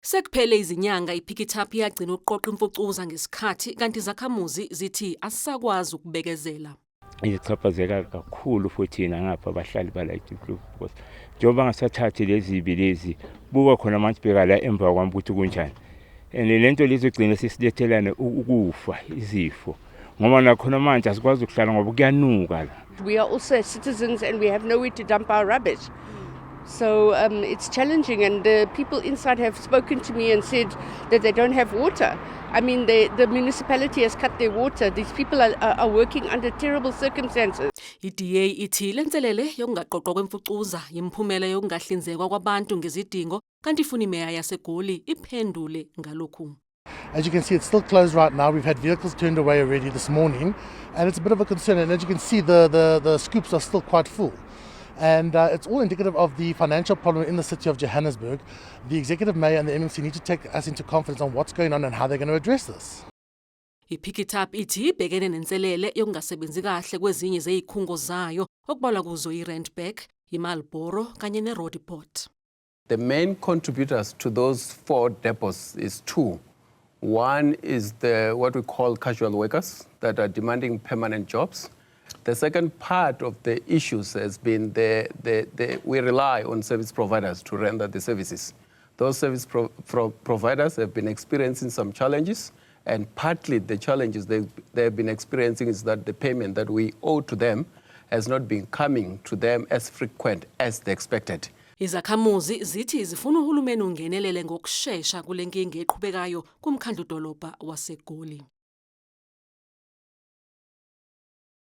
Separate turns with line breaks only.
Sekuphele izinyanga iPikitup yagcina ukuqoqa imfucuza ngesikhathi, kanti izakhamuzi zithi asisakwazi ukubekezela.
Ichaphazeka kakhulu futhi nangapha abahlali bala eDiepkloof, because njengoba bangasathathi lezi zibi lezi, buka khona manje, bheka la emva kwami ukuthi kunjani, and lento lizogcina sesilethelane ukufa, izifo, ngoba nakhona manje asikwazi ukuhlala ngoba kuyanuka la.
We are also citizens and we have nowhere to dump our rubbish. So it's challenging, and the people inside have spoken to me and said that they don't have water. I mean, the municipality has cut their water. These people are working under terrible circumstances.
I-DA ithi lenselele yokungaqoqwa kwemfucuza yimphumela yokungahlinzekwa kwabantu ngezidingo, kanti ifuna imeya yaseGoli iphendule ngalokhu.
As you can see, it's still closed right now. We've had vehicles turned away already this morning, and it's a bit of a concern. And as you can see, the scoops are still quite full. And it's all indicative of the financial problem in the city of Johannesburg. The executive mayor and the MMC need to take us into confidence on what's going on and how they're going to address this.
IPikitup ithi ibhekene nenselele yokungasebenzi kahle kwezinye zezikhungo zayo, okubalwa kuzo iRandburg, iMarlboro kanye neRoodepoort.
The main contributors to those four depots is two. One is the what we call casual workers that are demanding permanent jobs. The second part of the issues has been we rely on service providers to render the services. Those service providers have been experiencing some challenges, and partly the challenges they have been experiencing is that the payment that we owe to them has not been coming to them as frequent as they expected.
Izakhamuzi zithi zifuna uhulumeni ungenelele ngokushesha kule nkinga eqhubekayo kumkhandlu dolobha waseGoli.